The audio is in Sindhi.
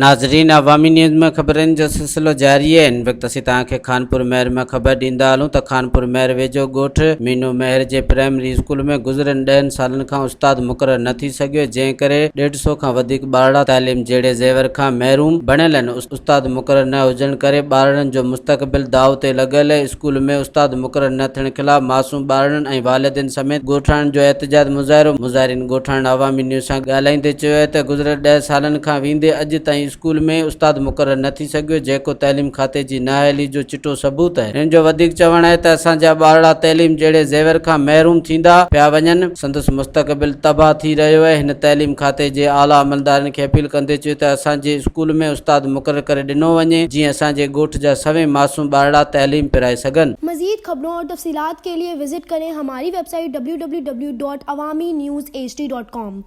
ناظرين عوامي نيوز ۾ خبرن جو سلسلو جاري آهي هن وقت اسين توهان کي خانپور مهر مان خبر ڏيندا هلون ته خانپور مهر ويجهو ڳوٺ مينو مهر جي پرائمري اسڪول ۾ گذريل ڏهن سالن کان استاد مقرر نه ٿي سگهيو جنهن ڪري ڏيڍ سئو کان وڌيڪ ٻارڙا تعليم جهڙي زيور کان محروم بڻيل آهن استاد مقرر نه هجڻ ڪري ٻارڙن جو مستقبل داء تي لڳل آهي اسڪول ۾ استاد مقرر نه ٿيڻ خلاف معصوم ٻارڙن ۽ والدين سميت ڳوٺاڻن جو احتجاج مظاهرو مظاهرين ڳوٺاڻن عوامي نيوز سان ڳالهائيندي چيو آهي ته گذريل ڏهه سالن کان ويندي اڄ تائين اسڪول ۾ استاد مقرر نه ٿي سگهيو جيڪو تعليم کاتي جي نااهلي جو چٽو ثبوت آهي. هنن جو وڌيڪ چوڻ آهي ته اسان جا ٻارڙا تعليم جهڙي زيور کان محروم ٿيندا پيا وڃن سندس مستقبل تباهه ٿي رهيو آهي هن تعليم کاتي جي اعليٰ عملدارن کي اپيل ڪندي چيو ته اسان جي اسڪول ۾ استاد مقرر ڪري ڏنو وڃي جيئن اسان جي ڳوٺ جا سوين معصوم ٻارڙا تعليم پرائي سگهن. مزيد خبرون اور تفصيلات کے لئے وزٽ ڪرين ھماري website W W W dot Awami news H D dot com.